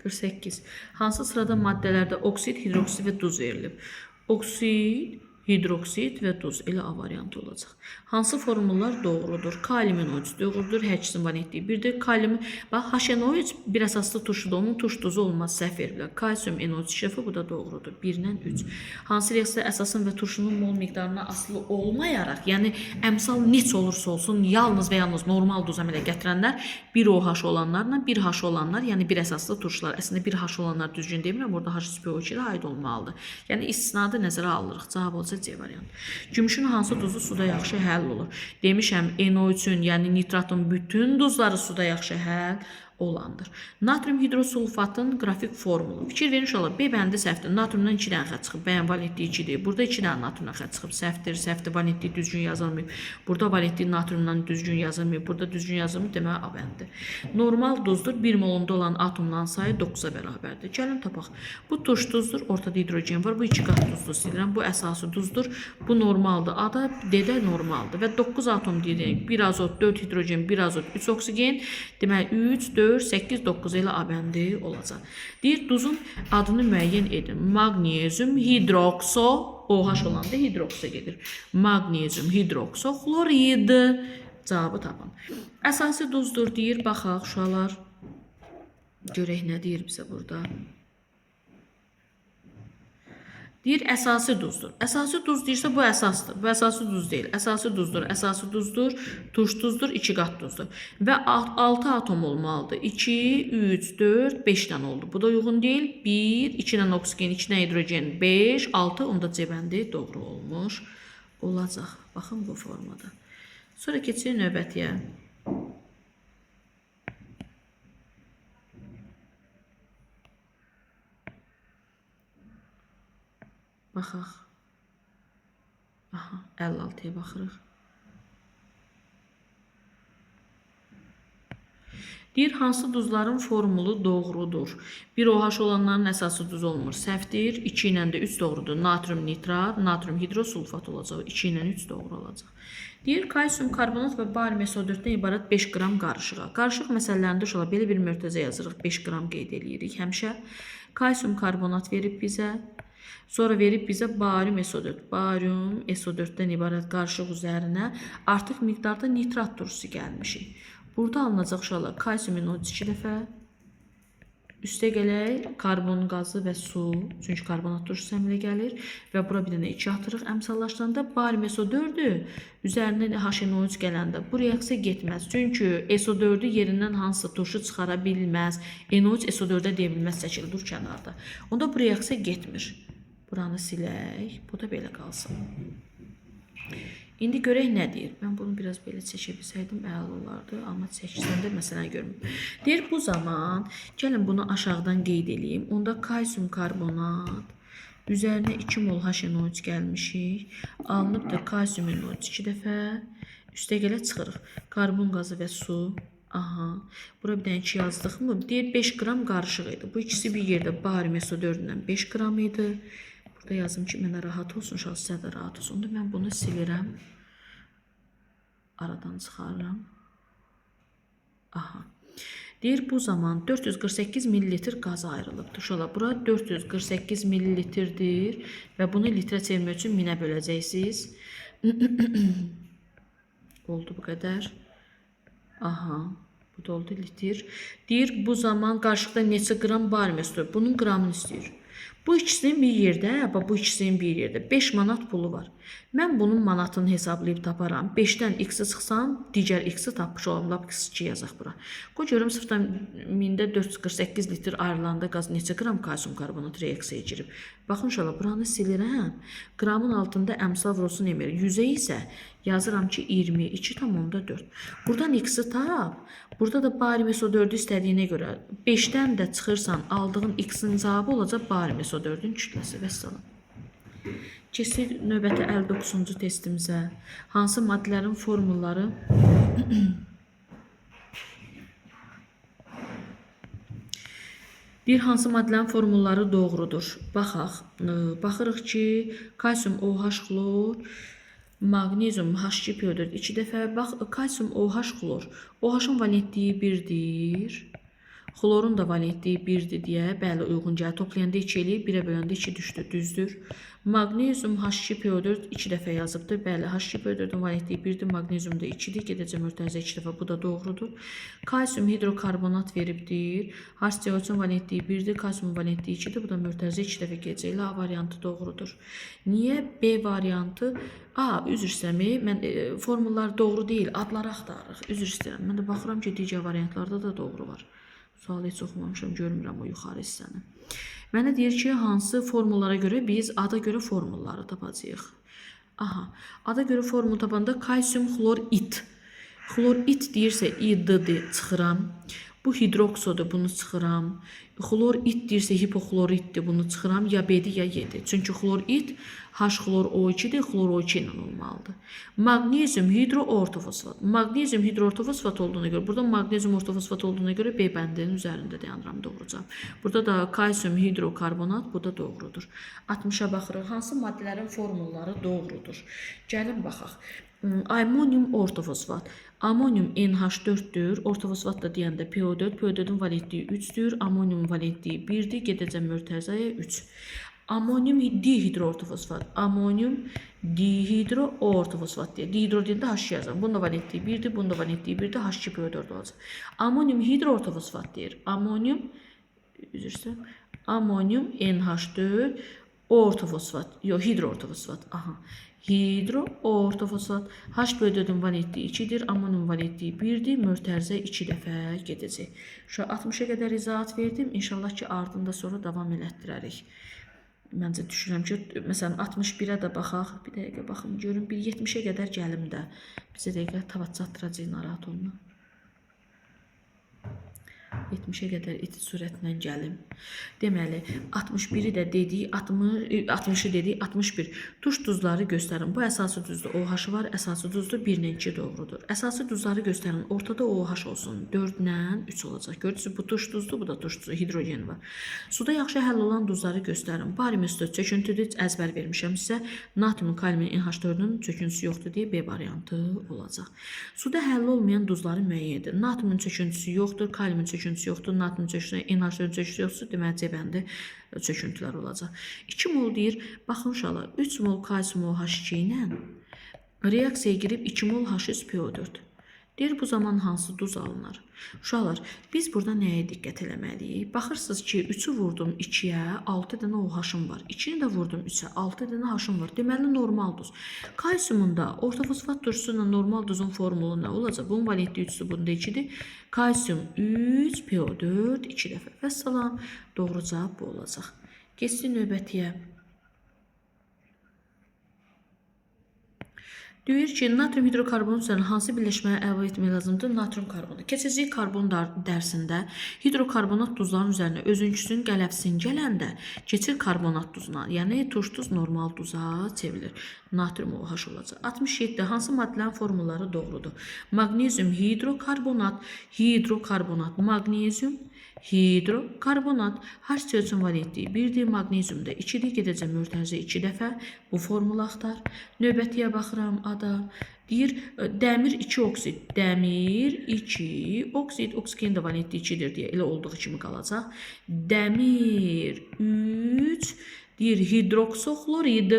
...48. Hansı sırada maddələrdə oksid, hidroksid və duz verilib? Oksid, hidroksid və duz elə A variantı olacaq. Hansı formullar doğrudur? Kaliumun O3 doğrudur. Hər ikisinin valentliyi 1-dir. Kalium, bax HNO3 bir əsaslı turşudur. Onun turş duzu olmaz, səhv veriblər. Kalsium NO3 şəfi bu da doğrudur. 1 ilə 3. Hansı reaksiya əsasın və turşunun mol miqdarına asılı olmayaraq, yəni əmsal neçə olursa olsun, yalnız və yalnız normal duz əmələ gətirənlər 1 OH olanlarla 1 H olanlar, yəni bir əsaslı turşular. Əslində 1 H olanlar düzgün demirəm, burada H3PO2 ilə aid olmalıdır. Yəni istisnada nəzərə alırıq. Cavab olacaq C variantı. Gümüşün hansı duzu suda yaxşı həll olur? Demişəm NO3-ün, yəni nitratın bütün duzları suda yaxşı həll olandır. Natrium hidrosulfatın qrafik formulu. Fikir verin uşaqlar, B bəndi səhvdir. Natriumdan 2 dənə xətt çıxıb. Bəyən valentliyi 2-dir. Burada 2 dənə natriumdan xətt çıxıb. Səhvdir, səhvdir. Valentliyi düzgün yazılmayıb. Burada valentliyi natriumdan düzgün yazılmayıb. Burada düzgün yazılmayıb. Deməli A bəndidir. Normal duzdur. 1 molunda olan atomların sayı 9-a bərabərdir. Gəlin tapaq. Bu turş duzdur. Ortada hidrogen var. Bu 2 qat duzdur. Silirəm. Bu əsası duzdur. Bu normaldır. A-da, D-də normaldır. Və 9 atom deyirik. 1 azot, 4 hidrogen, 1 azot, 3 oksigen. Deməli 3, 4, 8, 9 elə A bəndi olacaq. Deyir, duzun adını müəyyən edin. Maqnezium hidrokso, OH olanda hidrokso gedir. Maqnezium hidrokso xlorid. Cavabı tapın. Əsasi duzdur deyir. Baxaq uşaqlar. Görək nə deyir bizə burada. Deyir əsasi duzdur. Əsasi duz deyirsə bu əsasdır. Bu əsasi duz deyil. Əsasi duzdur, əsasi duzdur, turş duzdur, 2 qat duzdur. Və 6 atom olmalıdır. 2, 3, 4, 5 dənə oldu. Bu da uyğun deyil. 1, 2 dənə oksigen, 2 dənə hidrogen, 5, 6. Onda C bəndi doğru olmuş olacaq. Baxın bu formada. Sonra keçirik növbətiyə. Baxaq. Aha, 56-ya baxırıq. Deyir, hansı duzların formulu doğrudur? 1 OH olanların əsası duz olmur. Səhvdir. 2 ilə də 3 doğrudur. Natrium nitrat, natrium hidrosulfat olacaq. 2 ilə 3 doğru olacaq. Deyir, kalsium karbonat və barium SO4-dən ibarət 5 qram qarışığa. Qarışıq məsələlərində uşaqlar belə bir mötərizə yazırıq. 5 qram qeyd eləyirik həmişə. Kalsium karbonat verib bizə. Sonra verib bizə barium SO4. Barium SO4-dən ibarət qarışıq üzərinə artıq miqdarda nitrat turşusu gəlmişik. Burada alınacaq uşaqlar kalsium NO3 2 dəfə. Üstə gələk karbon qazı və su. Çünki karbonat turşusu əmələ gəlir və bura bir dənə 2 atırıq. Əmsallaşdıranda barium SO4-ü üzərindən HNO3 gələndə bu reaksiya getməz. Çünki SO4-ü yerindən hansısa turşu çıxara bilməz. NO3 SO4-ə deyə bilməz, çəkilir, dur kənarda. Onda bu reaksiya getmir. Buranı silək. Bu da belə qalsın. İndi görək nə deyir. Mən bunu biraz belə çəkə bilsəydim əla olardı, amma çəksəm də məsələni görmürəm. Deyir, bu zaman gəlin bunu aşağıdan qeyd eləyim. Onda kalsium karbonat üzərinə 2 mol HNO3 gəlmişik. Alınıb da kalsium NO3 2 dəfə. Üstə gələ çıxırıq. Karbon qazı və su. Aha. Bura bir dənə 2 yazdıq mı? Deyir 5 qram qarışıq idi. Bu ikisi bir yerdə barium SO4-dən 5 qram idi. Burada yazım ki, mənə rahat olsun, uşaq sizə də rahat olsun. Onda mən bunu silirəm. Aradan çıxarıram. Aha. Deyir, bu zaman 448 millilitr qaz ayrılıbdır. Uşaqlar, bura 448 millilitrdir və bunu litrə çevirmək üçün 1000-ə böləcəksiniz. Oldu bu qədər. Aha. Bu da oldu litr. Deyir, bu zaman qarışıqda neçə qram barium SO4? Bunun qramını istəyir. Bu ikisinin bir yerdə, bax bu ikisinin bir yerdə 5 manat pulu var. Mən bunun manatını hesablayıb taparam. 5-dən x-i çıxsam, digər x-i tapmış olam. Lap x2 yazaq bura. Qoy görüm 0,448 litr ayrılanda qaz neçə qram kalsium karbonat reaksiyaya girib. Baxın uşaqlar, buranı silirəm. Qramın altında əmsal vurulsun emir. 100-ə isə yazıram ki 22,4. Buradan x-i tap. Burada da barium SO4-ü istədiyinə görə 5-dən də çıxırsan, aldığın x-in cavabı olacaq barium SO4-ün kütləsi. Vəssalam. Keçdik növbəti 59-cu testimizə. Hansı maddələrin formulları Bir hansı maddələrin formulları doğrudur? Baxaq. Baxırıq ki, kalsium OH xlor, maqnezium H2PO4 2 dəfə. Bax, kalsium OH xlor. OH-ın valentliyi 1-dir. Xlorun da valentliyi 1-dir deyə, bəli, uyğun gəlir. Toplayanda 2 eləyib, 1-ə böləndə 2 düşdü, düzdür. Maqnezium H2PO4 2 dəfə yazıbdır. Bəli, H2PO4-ün valentliyi 1-dir, maqnezium da 2-dir. Gedəcəm mötərizə 2 dəfə, bu da doğrudur. Kalsium hidrokarbonat veribdir. HCO3-ün valentliyi 1-dir, kalsiumun valentliyi 2-dir. Bu da mötərizə 2 dəfə gedəcək. Elə A variantı doğrudur. Niyə B variantı? A, üzr istəyirəm, mən formullar doğru deyil, adları axtarırıq. Üzr istəyirəm. Mən də baxıram ki, digər variantlarda da doğru var. Sualı heç oxumamışam, görmürəm o yuxarı hissəni. Mənə deyir ki, hansı formullara görə biz ada görə formulları tapacağıq. Aha, ada görə formul tapanda kalsium xlor it. Xlor it deyirsə, id-dir, çıxıram. Bu hidroksodur, bunu çıxıram. Xlor it deyirsə hipoxloritdir, bunu çıxıram. Ya B-dir, ya Y-dir. Çünki xlor it H xlor O2-dir, xlor O2 ilə olmalıdır. Maqnezium hidroortofosfat. Maqnezium hidroortofosfat olduğuna görə, burada maqnezium ortofosfat olduğuna görə B bəndinin üzərində dayanıram doğru cavab. Burada da kalsium hidrokarbonat, bu da doğrudur. 60-a baxırıq. Hansı maddələrin formulları doğrudur? Gəlin baxaq. Amonium ortofosfat. Amonium NH4-dür. Ortofosfat da deyəndə PO4. PO4-ün valentliyi 3-dür. Amonium valentliyi 1-dir. Gedəcəm mötərizəyə 3. Amonium dihidroortofosfat. Amonium dihidroortofosfat deyə. Dihidro deyəndə H yazıram. Bunun da valentliyi 1-dir. Bunun da valentliyi 1-dir. H2PO4 olacaq. Amonium hidroortofosfat deyir. Amonium, üzr istəyirəm. Amonium NH4 ortofosfat. Yox, hidroortofosfat. Aha. Hidroortofosfat. H4-ün valentliyi 2-dir. Amonium valentliyi 1-dir. Mötərizə 2 dəfə gedəcək. Şu 60-a qədər izahat verdim. İnşallah ki, ardında sonra davam elətdirərik. Məncə düşünürəm ki, məsələn 61-ə də baxaq. Bir dəqiqə baxım görüm. Bir 70-ə qədər gəlim də. Bizə dəqiqə tavat çatdıracaq, narahat olma. 70-ə qədər iti sürətlə gəlim. Deməli, 61-i də dedik, 60-ı dedik, 61. Turş duzları göstərin. Bu əsası duzdur, OH var, əsası duzdur, 1 ilə 2 doğrudur. Əsası duzları göstərin. Ortada OH olsun. 4 ilə 3 olacaq. Görürsünüz, bu turş duzdur, bu da turş duzu, hidrogen var. Suda yaxşı həll olan duzları göstərin. Barium üstü çöküntüdür, əzbər vermişəm sizə. Natrium, kaliumun NH4-ün çöküntüsü yoxdur deyə B variantı olacaq. Suda həll olmayan duzları müəyyən edin. Natriumun çöküntüsü yoxdur, kaliumun çöküntüsü yoxdur, natrium çöküntüsü, NH4-ün çöküntüsü yoxdur, deməli C bəndi çöküntülər olacaq. 2 mol deyir, baxın uşaqlar, 3 mol kalsium OH2 ilə reaksiyaya girib 2 mol H3PO4. Deyir, bu zaman hansı duz alınır? Uşaqlar, biz burada nəyə diqqət eləməliyik? Baxırsınız ki, 3-ü vurdum 2-yə, 6 dənə OH-ım var. 2-ni də vurdum 3-ə, 6 dənə H-ım var. Deməli, normal duz. Kalsiumun da ortofosfat turşusu ilə normal duzun formulu nə olacaq? Bunun valentliyi 3-dür, bunun da 2-dir. Kalsium 3, PO4 2 dəfə. Vəssalam, doğru cavab bu olacaq. Keçsin növbətiyə. Deyir ki, natrium hidrokarbonu üzərində hansı birləşməyə əlavə etmək lazımdır? Natrium karbonu. Keçəcək karbon dərsində hidrokarbonat duzların üzərinə özünküsünün qələfsin gələndə keçir karbonat duzuna, yəni turş duz normal duza çevrilir. Natrium OH olacaq. 67. Hansı maddələrin formulları doğrudur? Maqnezium hidrokarbonat, hidrokarbonat, maqnezium hidrokarbonat. HCO3-ün valentliyi 1-dir, maqnezium da 2-dir. Gedəcəm mötərizə 2 dəfə. Bu formulu axtar. Növbətiyə baxıram, ada. Deyir, dəmir 2 oksid. Dəmir 2 oksid. Oksigen də valentliyi 2-dir deyə elə olduğu kimi qalacaq. Dəmir 3 deyir hidroksoxlorid.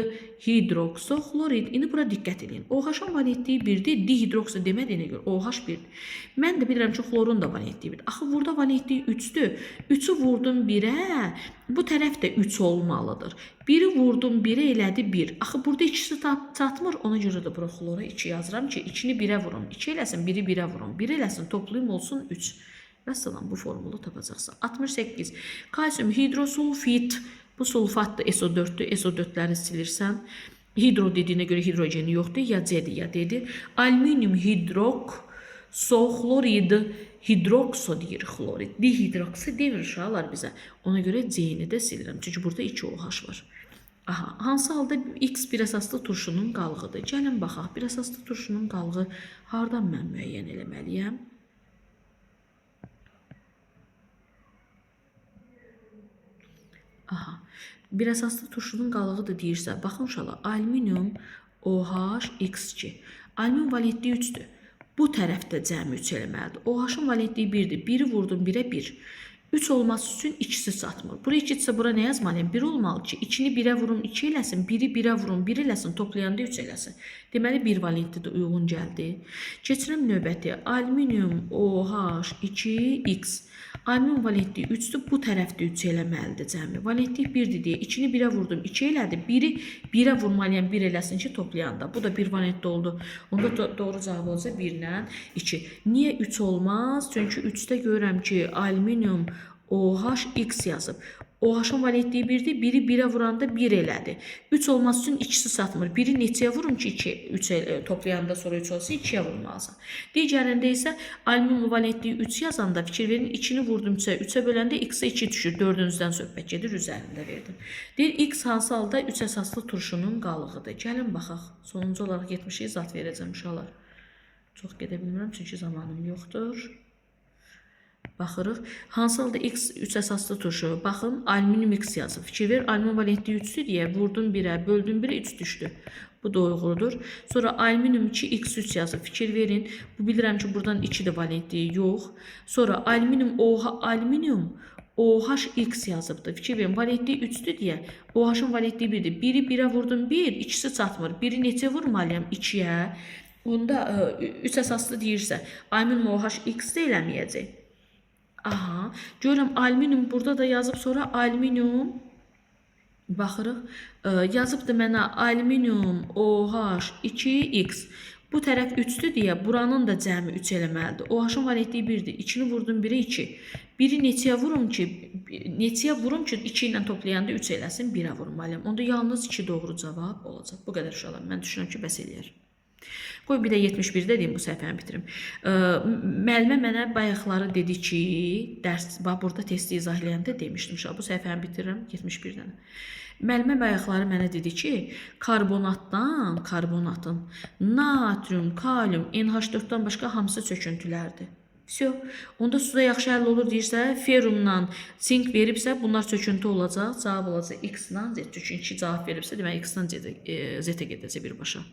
Hidroksoxlorid. İndi bura diqqət eləyin. OH-ın valentliyi 1-dir. Dihidrokso demədiyinə görə OH 1-dir. Mən də bilirəm ki, xlorun da valentliyi 1-dir. Axı burada valentliyi 3-dür. 3-ü vurdum 1-ə, bu tərəf də 3 olmalıdır. 1-i vurdum 1-ə elədi 1. Axı burada ikisi çatmır. Ona görə də bura xlora 2 yazıram ki, 2-ni 1-ə vurum. 2 eləsin, 1-i 1-ə vurum. 1 eləsin, toplayım olsun 3. Vəssalam, bu formulu tapacaqsan. 68. Kalsium hidrosulfit. Bu sulfatdır, SO4-dür. SO4-ləri silirsən. Hidro dediyinə görə hidrogeni yoxdur. Ya C-dir, ya D-dir. Alüminium hidroksoxlorid. Hidrokso deyir xlorid. Dihidrokso demir uşaqlar bizə. Ona görə C-ni də silirəm. Çünki burada 2 OH var. Aha, hansı halda X bir əsaslı turşunun qalğıdır? Gəlin baxaq. Bir əsaslı turşunun qalğı hardan mən müəyyən eləməliyəm? Aha, bir əsaslı turşunun qalığıdır deyirsə, baxın uşaqlar, alüminium OH X2. Alüminium valentliyi 3-dür. Bu tərəfdə cəmi 3 eləməlidir. OH-ın valentliyi 1-dir. 1-i vurdum 1-ə 1. 3 olması üçün ikisi çatmır. Bura 2 isə bura nə yazmalıyam? 1 olmalı ki, 2-ni 1-ə vurum 2 eləsin, 1-i 1-ə vurum 1 eləsin, toplayanda 3 eləsin. Deməli 1 valentli də uyğun gəldi. Keçirəm növbəti. Alüminium OH 2X. Alüminium valentliyi 3-dür. Bu tərəfdə 3 eləməlidir cəmi. Valentlik 1-dir deyə 2-ni 1-ə vurdum 2 elədi. 1-i 1-ə vurmalıyam 1 eləsin ki, toplayanda. Bu da 1 valentli oldu. Onda doğru cavab olacaq 1 ilə 2. Niyə 3 olmaz? Çünki 3-də görürəm ki, alüminium OH X yazıb. OH-ın valentliyi 1-dir. 1-i 1-ə vuranda 1 elədi. 3 olması üçün ikisi çatmır. 1-i neçəyə vurum ki 2 3 toplayanda sonra 3 olsun 2-yə vurmalısan. Digərində isə alüminium valentliyi 3 yazanda fikir verin 2-ni vurdum 3-ə, 3-ə böləndə x-ə 2 düşür. Dördüncüdən söhbət gedir, üzərində verdim. Deyir x hansı halda 3 əsaslı turşunun qalığıdır. Gəlin baxaq. Sonuncu olaraq 70-i zat verəcəm uşaqlar. Çox gedə bilmirəm çünki zamanım yoxdur. Baxırıq. Hansı halda x 3 əsaslı turşu? Baxın, alüminium x yazıb. Fikir ver, alüminium valentliyi 3-dür deyə vurdum 1-ə, böldüm 1-ə 3 düşdü. Bu doğrudur. Sonra alüminium 2 x3 yazıb. Fikir verin. Bu bilirəm ki, buradan 2 də valentliyi yox. Sonra alüminium OH alüminium OHX yazıbdı. Fikir verin, valentliyi 3-dür deyə OH-ın valentliyi 1-dir. 1-i 1-ə vurdum 1, ikisi çatmır. 1-i neçə vurmalıyam? 2-yə. Onda 3 əsaslı deyirsə, alüminium OH X də eləməyəcək. Aha, görürəm alüminium burada da yazıb, sonra alüminium baxırıq. Yazıbdı mənə alüminium OH 2X. Bu tərəf 3-dür deyə buranın da cəmi 3 eləməlidir. OH-ın valentliyi 1-dir. 2-ni vurdum 1-ə 2. 1-i neçəyə vurum ki 2 ilə toplayanda 3 eləsin, 1-ə vurmalıyam. Onda yalnız 2 doğru cavab olacaq. Bu qədər uşaqlar. Mən düşünürəm ki, bəs eləyər. Qoy bir də 71-də deyim bu səhifəni bitirim. Müəllimə mənə bayaqları dedi ki, dərs bax burada testi izah eləyəndə demişdim uşaq. Bu səhifəni bitirirəm 71 dənə. Müəllimə bayaqları mənə dedi ki, karbonatdan, karbonatın natrium, kalium, NH4-dən başqa hamısı çöküntülərdir. Vəsə. Onda suda yaxşı həll olur deyirsə, ferumla sink veribsə, bunlar çöküntü olacaq. Cavab olacaq X-la Z. Çünki 2 cavab veribsə, demək X-dan Z-ə gedəcək birbaşa.